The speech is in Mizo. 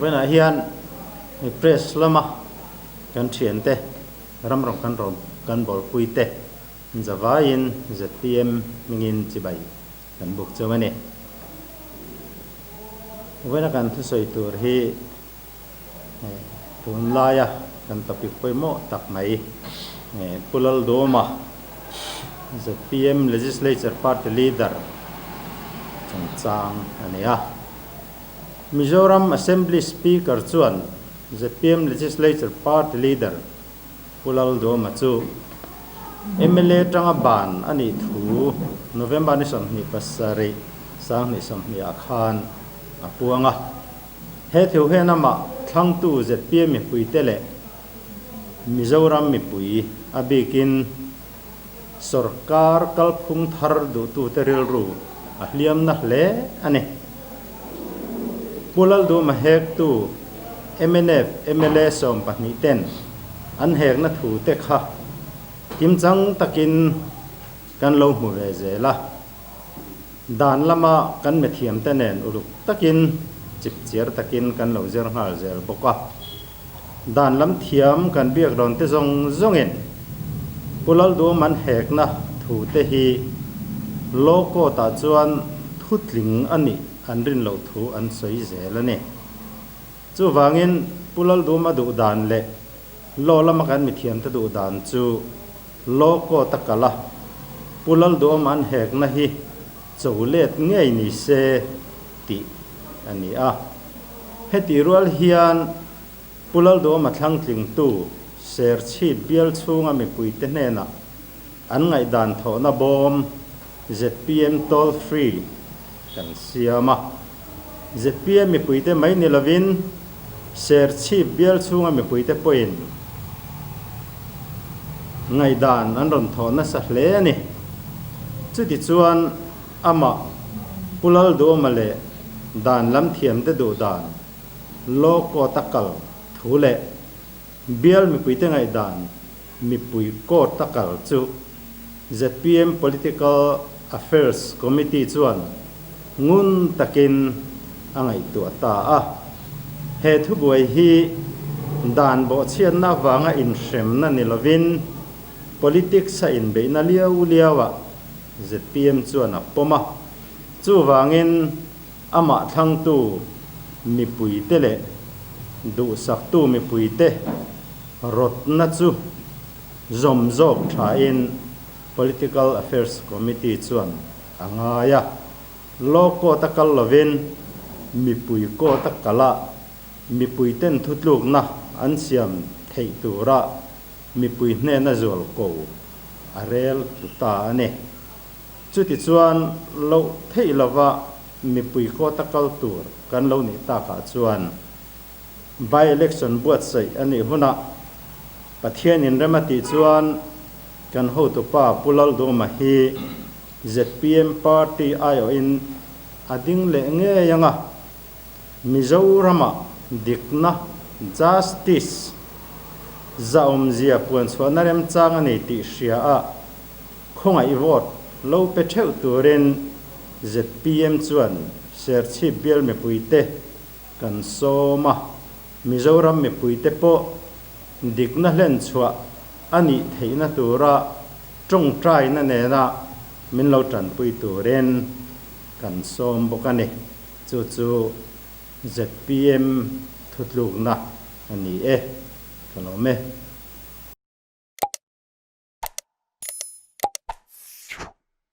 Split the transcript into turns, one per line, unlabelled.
Vawiinah hian press lama kan thiante ram rawng kan rawn kan bawlpui te zavaiin zpm hmingin chibai kan buk cheu a ni. Vawiina kan thusawi tur hi Tunlaia kan topic pawimawh tak mai Pu Laldawma, zpm Legislature Party Leader chungchang a ni a. Mizoram Assembly Speaker chuan zpm Legislature Party Leader Pu Laldawma chu mla tanga ban a nih thu November ni 27, 2020 ah khan a puang a. He thil hian amah thlangtu zpm mipuite leh Mizoram mipui a bikin sawrkar kalphung thar duhtute rilru a hliamna hle a ni. Pu Lalduma hektu mnf mla 12 ten an hekna thute kha kimchang takin kan lo hmu ve zel a. Dan lama kan mithiamte nen uluk takin, chipchiar takin kan lo zir nghal zel bawk a. Dan lam thiam kan biak rawnte zawng zawngin Pu Lalduam an hekna thute hi Law Court-ah chuan thutling a nih an rin loh thu an sawi zel a ni. Chuvangin Pu Lalduama duh dan leh Law lama kan mithiamte duh dan chu Law Court a kal a, Pu Lalduama an hekna hi cho let ngei ni se tih a ni a. Hetih rual hian Pu Lalduama thlangtlingtu Serchhip bial chhunga mipuite hnenah an ngaihdan thawhna bawm zpm Toll Free kan siam a. Zpm mipuite mai ni lovin Serchhip bial chhunga mipuite pawhin ngaihdan an rawn thawh nasa hle a ni. Chutichuan amah Pu Lalduama leh dan lam thiamte duhdan Law Court a kal thu leh bial mipuite ngaihdan mipui court a kal chu zpm Political Affairs Committee chuan ngun takin a ngaihtuah ta a. He thubuai hi dan bawhchhiatna avanga inhremna ni lovin politics a inbeihna liau liauah zpm chuan a pawm a. Chuvangin amah thlangtu mipuite leh duhsaktu mipuite rawtna chu zawm zawk thain Political Affairs Committee chuan a ngai a. Law court a kal lovin mipui court a kal a, mipuiten thutlukna an siam theih tura mipui hnena zual ko a rel tlu ta a ni. Chutichuan loh theih lova mipui court a kal tur kan lo nih takah chuan By-election buatsaih a nih hunah Pathian inrem a tih chuan kan hotupa Pu Lalduma hi zpm party aiawhin a ding leh ngei ang a, Mizoramah dikna, justice, zahawmzia puanchhuahna remchang a ni tih hria a, khawngaih vote lo pe theuh turin zpm chuan Serchhip bial mipuite Kan sawm a, Mizoram mipuite pawh dikna hlen chhuah a nih theihna tura tawngtaina nena min lo tanpui turin kan sawm bawk a ni. Chu chu zpm thutlukna a ni e. Ka lawm e.